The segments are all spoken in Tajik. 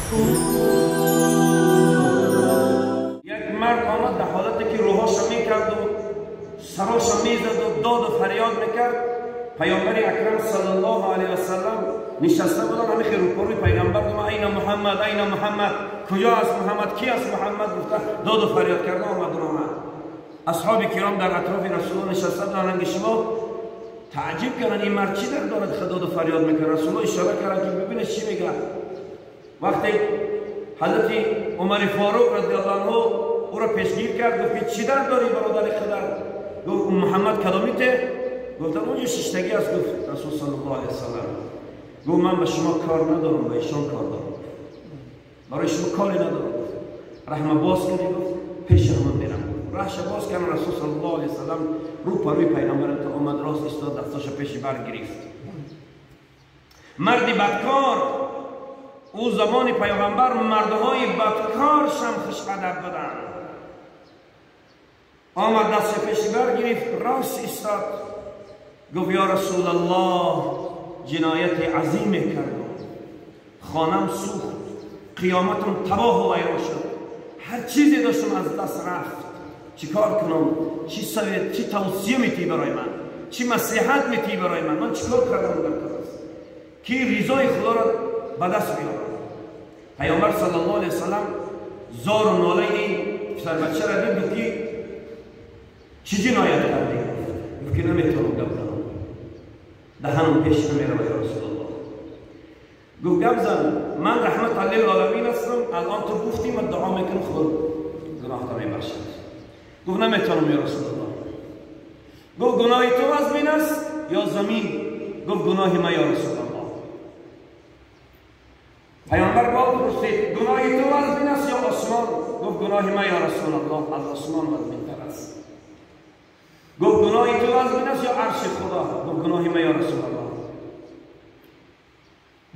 Як мард омад дар ҳолате ки рӯҳоша мекарду сароша мезаду доду фарёд мекард. Паёмбари акрам саллаллоҳу алайҳи васаллам нишаста буданд, ҳамин хел рӯпарӯи пайғамбар гуфт: айна Муҳаммад, айна Муҳаммад, куҷо аст Муҳаммад, ки аст Муҳаммад? Гуфта доду фарёд карда омад омад. Асҳоби киром дар атрофи Расулуллоҳ нишаста буданд, ранги шумо таъҷиб карданд, ин мард чӣ дар дорад ки доду фарёд мекард? Расулуллоҳ ишора карданд ки бибинед чӣ мегӯяд. Вақте ҳазрати Умари Форуқ разияллоҳу анҳу ӯро пешгир кард, гуфт ки чӣ дар дорӣ бародари худат? Гуфт Муҳаммад кадомите? Гуфтам онҷо шиштагӣ аст. Гуфт Расул саллаллоҳу алайҳи васаллам. Гуфт ман ба шумо кор надорам, ба эшон кор дорам, барои шумо коре надорам. Раҳма боз кардӣ? Гуфт пеши ҳамон мерам. Раҳша боз кардам. Расул саллаллоҳу алайҳи васаллам рӯ парӯи пайғамбар то омад, рост истод, дасташа пеши бар гирифт. Марди бадкор, ӯ замони пайғамбар мардҳои бадкоршам хушқадр буданд. Омад, дастша пеши бар гирифт, рост истод, гуфт: ё Расулаллоҳ, ҷинояти азиме кардам, хонам сӯхт, қиёматам табоҳу вайрон шуд, ҳар чизе доштам аз даст рафт, чӣ кор кунам? Чӣ совет, чӣ тавсия метиҳӣ барои ман, чӣ маслиҳат метиҳӣ барои ман? Ман чӣ кор кардам дар кор аст ки ризои Худоро ба даст биёрам? Пайғамбар саллаллоҳу алайҳи васаллам зору нолаи ин писарбачаро дид, гуфт ки чӣ ҷиноят кардӣ? Гуфт ки наметавонам гап занам, даҳанам пеш намерава, ё Расулаллоҳ. Гуфт гап зан, ман раҳматан лилоламин ҳастам, алон ту гуфтӣ, ман дуо мекунам, Худо гуноҳта мебахшад. Гуфт наметавонам, ё Расулаллоҳ. Гуфт гуноҳи ту вазмин аст ё замин? Гуфт гуноҳи ман, ё Расулаллоҳ. Пайғамбар боз пурсид: гуноҳи ту вазмин аст ё осмон? Гуфт гуноҳи ман, ё Расулаллоҳ, аз осмон вазминтар аст. Гуфт гуноҳи ту вазмин аст ё арши Худо? Гуфт гуноҳи ман, ё Расулаллоҳ.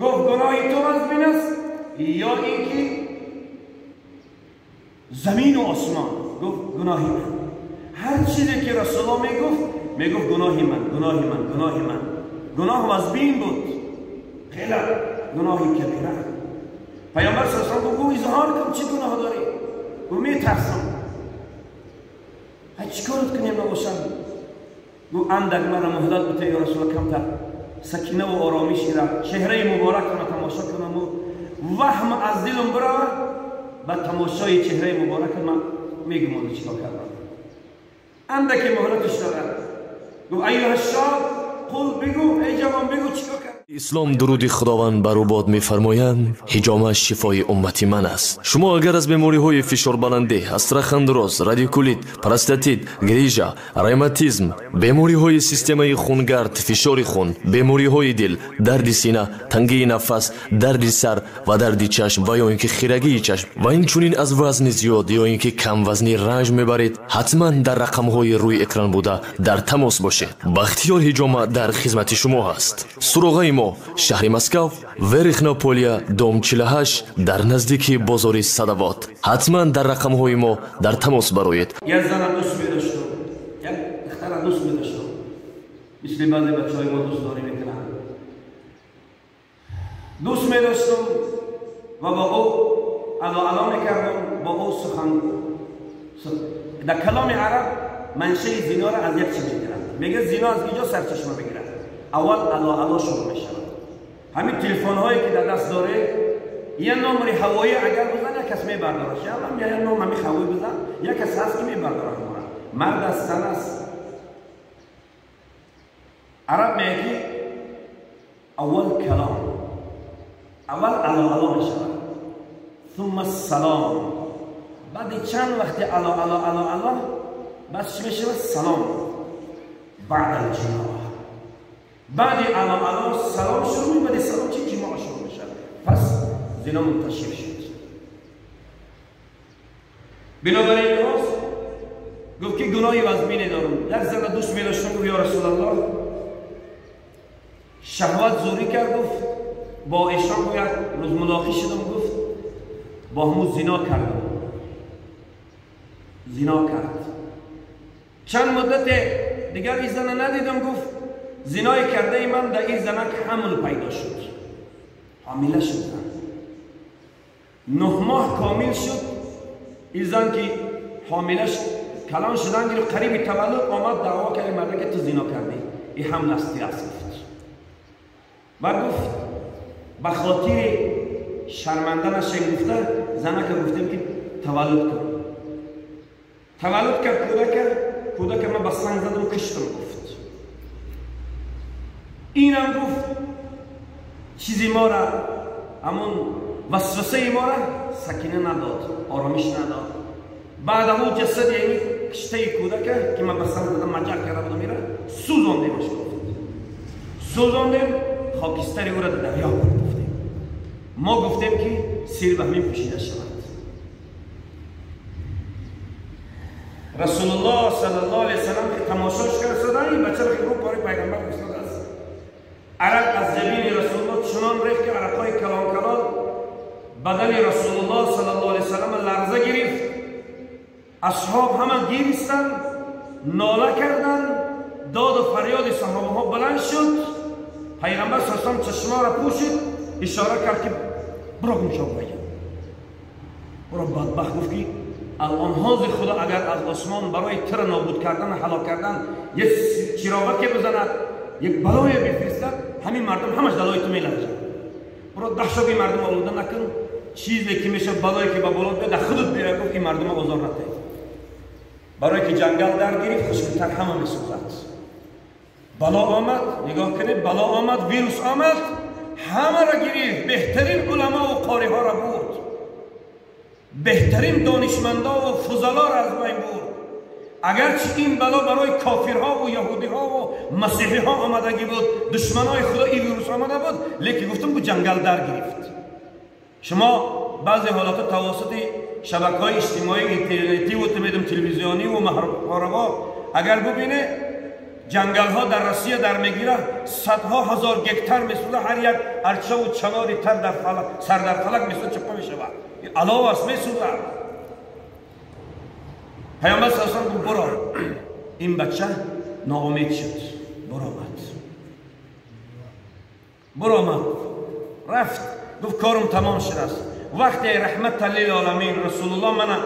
Гуфт гуноҳи ту вазмин аст ё инки замину осмон? Гуфт гуноҳи ман. Ҳар чизе ки Расулаллоҳ мегуфт, мегуфт гуноҳи ман, гуноҳи ман, гуноҳи ман. Гуноҳ вазмин буд, хеле гуноҳи кабира. Пайғамбар саллаллоҳу алайҳи васаллам гуфт: изҳор кун, чӣ гуноҳ дорӣ? Гуфт метарсам. Чӣ корот кунем набошам? Гуфт андак мара муҳлат бите, ё Расулаллоҳ, камтар сакинаву оромиш ира чеҳраи муборакро тамошо кунаму ваҳм аз дилам биравад, ба тамошои чеҳраи муборака ман мегумонам чӣ кор кардам. Андаке муҳлатиш дорад. Гуфт айюҳа шоб қул, бигӯ эй ҷавон, бигӯ чӣ кор кардӣ? Ислом дуруди Худованд бар ӯ бод мефармоянд: ҳиҷома шифои уммати ман аст. Шумо агар аз бемориҳои фишорбаландӣ, астрохондроз, радикулит, простатит, грижа, ревматизм, бемориҳои системаи хунгард, фишори хун, бемориҳои дил, дарди сина, тангии нафас, дарди сар ва дарди чашм ва ё ин ки хирагии чашм ва инчунин аз вазни зиёд ё ин ки камвазнӣ ранҷ мебаред, ҳатман дар рақамҳои рӯи экран буда дар тамос бошед. Бахтиёр ҳиҷома дар хизмати шумо ҳаст. Суроғаи мо: шаҳри Москав, Верхняя Поля, дом 48, дар наздики бозори Садовод. Ҳатман дар рақамҳои мо дар тамос бароед. Як зана дӯст медоштам, як духтара дӯст медоштам, мисли баъзе бачаҳои мо дӯстдорӣ мекунанд. Дӯст медоштам ва бо ӯ ало-ало мекардам, бо ӯ сухан. Дар каломи араб маншаи зиноро аз як чӣ мегиранд? Мегӯяд зино аз киҷо сарчашма мегирад? Аввал ало-ало шурӯъ мешавад. Ҳамин телефонҳое ки дар даст доред, як номери ҳавоӣ агар бизан, як кас мебардорад. Як ном ҳамин ҳавоӣ бизан, як кас ҳаст ки мебардорад. Мард аст, зан аст. Араб мегӯяд ки аввал калом, аввал ало-ало мешавад, ثم салом. Баъди чанд вақти ало-ало, ало-ало, баъд чӣ мешавад? Салом. Баъд алҷимоъ. Баъди ало-ало салом шурӯъ, баъди салом чӣ? Ҷимоъ шурӯъ мешавад. Пас зино мунташир шуд. Бинобар ин лиҳоз гуфт ки гуноҳи вазмине дорам. Як зана дӯст медоштам. Гуфт: ё Расулаллоҳ, шаҳват зурӣ кард. Гуфт бо эшон як рӯз мулоқӣ шудам, гуфт бо ҳамун зино кардам. Зино кард. Чанд муддате дигар ин зана надидам. Гуфт зинои кардаи ман дар ин занак ҳамл пайдо шуд, ҳомила шуд. 9 ماه کامل شد. این زن که حاملش کلان شدن گرفت، قریب تولد آمد دعوا کرد مرد که تو زنا کردی. این هم نستی است گفت و گفت به خاطر شرمنده نشه گفته زنه که گفتیم که تولد کن. تولد کرد کودک من با سنگ زدم و کشتم گفت. اینم گفت چیزی ما را همون وسوسه ما را سکینه نداد، آرامش نداد. بعد همون جسد یعنی کشته کودک که من با سنگ زدم مجر کرده بودم میره سوزاندیمش گفت. سوزاندیم خاکستر او را در دریا برد گفتیم. ما گفتیم که سیر به همین پوشیده شود. رسول الله صلی الله علیه وسلم که تماشاش کرد شدن این بچه را که رو پاره پیغمبر گفتاد است. عرق از جبین رسول الله چنان ریخت که عرقهای کلان کلان بدن رسول الله صلی الله علیه وسلم لرزه گرفت. اصحاب همه گریستند، ناله کردند، داد و فریاد صحابه ها بلند شد. پیغمبر صلی الله علیه وسلم چشما را پوشید، اشاره کرد که برو گم شو بگم. برو بدبخت گفت که الان حاضر خدا اگر از آسمان برای تر نابود کردن و هلاک کردن یک چراغ که بزند، یک بلای بفرستد، همین مردم همش دلای تو میلرزند. برو ده شب مردم آلوده نکن، چیزی که میشه بلایی که به بالا بیاد خودت بیاد. گفت این مردم آزار نده. برای که جنگل در گرفت خشکتر همه میسوزد. بلا آمد، نگاه کنید، بلا آمد، ویروس آمد، همه را گرفت. بهترین علما و قاری ها را برد، بهترین دانشمندا و فضلا را از بین برد. اگرچه این بلا برای کافرها و یهودیها و مسیحیها آمدگی بود، دشمنای خدا این ویروس آمده بود، لیکن گفتم که جنگل در گرفت. شما بعضی حالات توسط شبکه‌های اجتماعی اینترنتی و تلویزیونی و ماهواره‌ها اگر ببینه، جنگل ها در روسیه در میگیره، صدها هزار گکتر میسوزه، هر یک ارچه و چناری تر در فلک سر در فلک میسوزه، چپه میشود، علاوه است میسوزه. پیامبر صلی الله علیه و سلم گفت برو. این بچه ناامید شد، برآمد، رفت، گفت کارم تمام شده است. وقتی رحمت للعالمین رسول الله من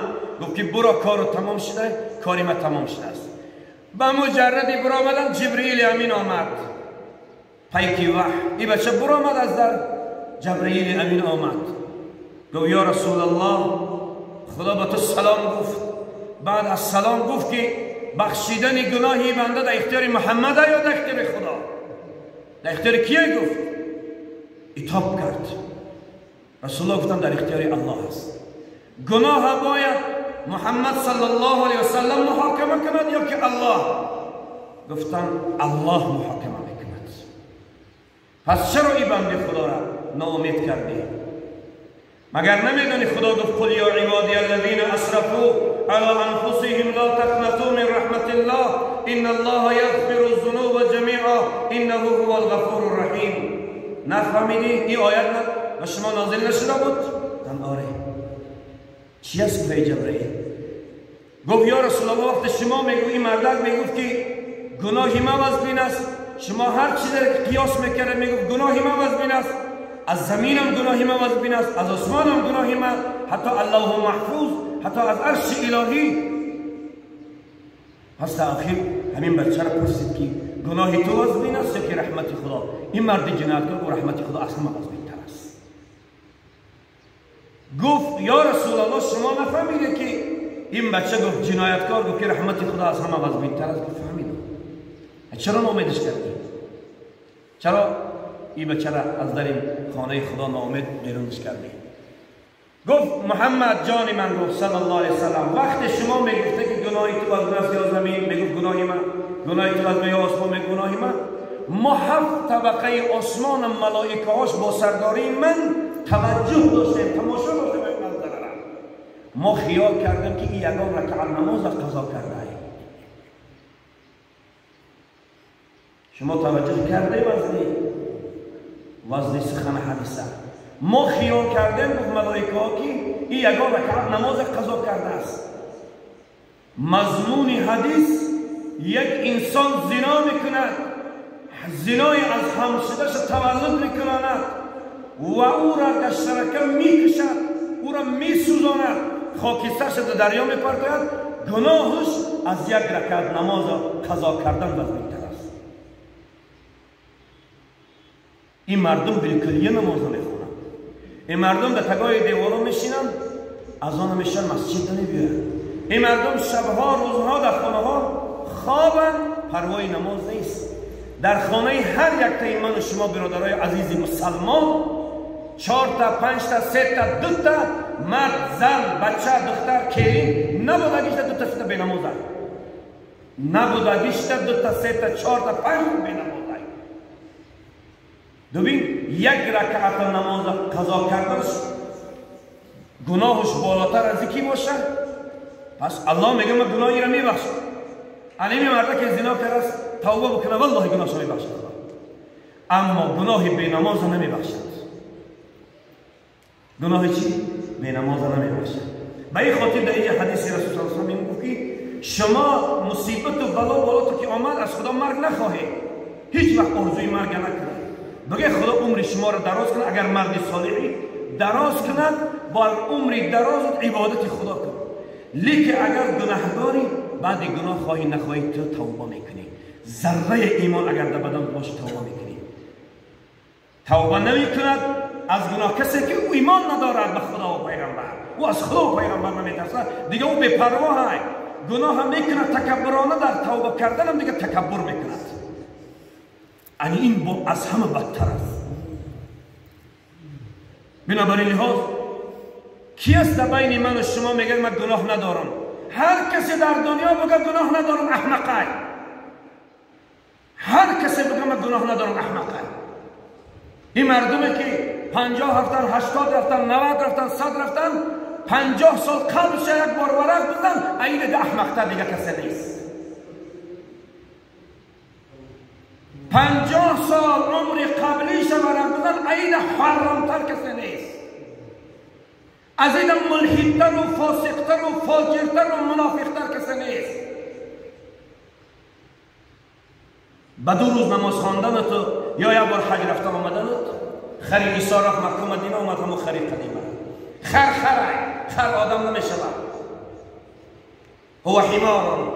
گفت که برو کارو تمام شده، کاری من تمام شده است. به مجردی برآمدن جبرئیل امین آمد، پیکی وحی. این بچه برآمد از در، جبرئیل امین آمد، گفت یا رسول الله خدا به تو سلام گفت. بعد از سلام گفت که بخشیدن گناهی بنده در اختیار محمد یا در اختیار خدا؟ در اختیار کیه؟ گفت. اتاب کرد. رسول الله گفتم در اختیار الله است. گناه باید محمد صلی الله علیه وسلم محاکمه کند یا که الله؟ گفتن الله محاکمه میکند. پس چرا این بنده خدا را ناامید کردی؟ مگر نمیدونی خدا گفت قل یا عبادی الذین اسرفوا علی انفسهم لا تقنطوا من رحمت الله ان الله یغفر الذنوب جمیعا انه هو الغفور الرحیم. نفهمیدی؟ این آیت و شما نازل نشده بود؟ آره. چی است گفت جبرئیل؟ گفت یا رسول الله وقت شما میگو این مردک میگفت که گناهی ما وزنین است، شما هر چیزی که قیاس میکرد میگفت گناهی ما وزنین است، از زمینم گناهی ما وزنین است، از آسمانم گناهی ما، حتی الله محفوظ، حتی از عرش الهی. پس تا آخر همین بچه را پرسید که گناهی تو وزنین است یا که رحمت خدا؟ این مرد جنایتکار گفت رحمت خدا از همه وزنین تر است. گفت یا رسول الله شما نفهمیده که این بچه گفت جنایتکار گفت که رحمت خدا از همه وزنین تر است؟ گفت فهمیدم. چرا ناامیدش کردی؟ چرا این بچه را از در این خانه خدا ناامید بیرونش کردی؟ گفت محمد جان من، گفت صلی الله علیه وسلم وقت شما میگفته که گناهی تو از نفس یا زمین، میگفت گناهی من، گناهی تو از یا آسمان، میگفت گناهی من. ما 7 طبقه آسمان ملائکه هاش با سرداری من توجه داشتیم، تماشا داشتیم این منظره را. ما خیال کردیم که این یگان رکعت نماز قضا کرده ایم. شما توجه کرده وزنی سخن حدیثه. ما خیال کردیم گفت ملائکه ها که این یگان رکعت نماز قضا کرده است. مضمون حدیث یک انسان زنا میکند، زنای از همشدهش تولد میکنند و او را در شرکه میکشد، او او را میسوزاند، خاکسترش در دریا میپرتاید، گناهش از یک رکعت نماز قضا کردن وزنی‌تر است. این مردم بالکلیه نماز نمیخونند. این مردم در تگای دیوارا میشینند، از آن میشن مسجد نمیبیند. این مردم شبها روزها در خانه ها خوابند، پروای نماز نیست. در خانه هر یک تا من و شما برادرای عزیز مسلمان 4 تا 5 تا 3 تا 2 تا مرد، زن، بچه، دختر، کلین نبودگیش تا 2 تا 3 تا بینماز است. نبودگیش تا 2 تا 3 تا 4 تا 5 بینماز است. ببین یک رکعت نماز قضا کردنش گناهش بالاتر از کی باشه؟ پس الله میگه من گناهی را میبخشم. علی مرده که زنا کرد است توبه بکنه والله گناهش میبخشد، اما گناه بینماز نمیبخشد. گناه چی؟ بینماز نمیبخشد. به این خاطر در اینجا حدیث رسول الله صلی الله علیه و آله که شما مصیبت و بلا بالا که آمد از خدا مرگ نخواهید، هیچ وقت آرزوی مرگ نکنید. بگه خدا عمر شما را دراز کنه، اگر مرد صالحی دراز کند با عمر دراز عبادت خدا کن. لیکن اگر گناهکاری بعد گناه خواهی نخواهی تو توبه میکنی. ذره ایمان اگر در بدن باشه توبه میکنی. توبه نمیکند از گناه کسی که او ایمان ندارد به خدا و پیغمبر، او از خدا و پیغمبر نمیترسد، دیگه او بی‌پروا است. گناه هم میکند تکبرانه، در توبه کردن هم دیگه تکبر میکند. یعنی این از همه بدتر است. بنابراین لحاظ کی است در بین من و شما میگه من گناه ندارم؟ هر کسی در دنیا بگه گناه ندارم احمقه. هر کسی بگه من گناه ندارم احمقه. این مردمی که 50 رفتن، 80 رفتن، 90 رفتن، 100 رفتن، 50 سال قبلش یک بار ورق بزن، این دیگه احمق‌تر دیگه کسی نیست. 50 سال عمر قبلیش ورق بزن، این حرامتر کسی نیست. از این ملحدتر و فاسقتر و فاجرتر و منافقتر کسی نیست. به 2 روز نماز خواندن تو یا یک بار حج رفتن آمدنت، خری عیسی رفت مکه مدینه آمد، همون خری قدیمه. خر خره، خر آدم نمیشود. هو حمار.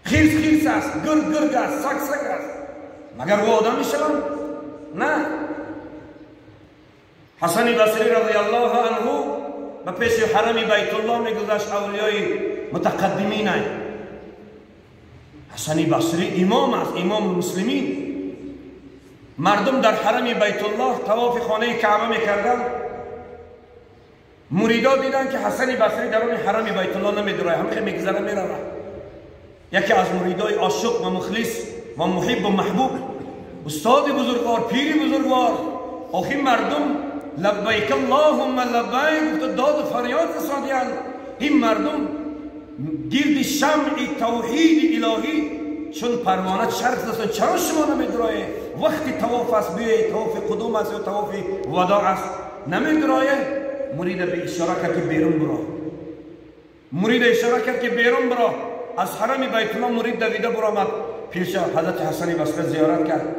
خیرس خیرس است، گرگ گرگ است، سگ سگ است، مگر او آدم میشود؟ نه. حسن بصری رضی الله عنه به پیش حرم بیت الله میگذشت، اولیای متقدمین. حسن بصری امام است، امام مسلمین. مردم در حرم بیت الله طواف خانه کعبه میکردند. مریدا دیدن که حسن بصری در اون حرم بیت الله نمیدره، هم که میگذره میره. یکی از مریدای عاشق و مخلص و محب و محبوب، استاد بزرگوار، پیری بزرگوار، آخی مردم لبیک اللهم لبیک گفت، داد و فریاد رساندند. این مردم گرد شمع توحید الهی چون پروانه چرخ زدند، چرا شما نمیدرایه؟ وقتی طواف است بیایید، طواف قدوم است یا طواف وداع است، نمیدرایه. مرید به اشاره کرد که بیرون برو. مرید اشاره کرد که بیرون برو. از حرم بیت الله مرید دویده برآمد پیش حضرت حسن بصری زیارت کرد.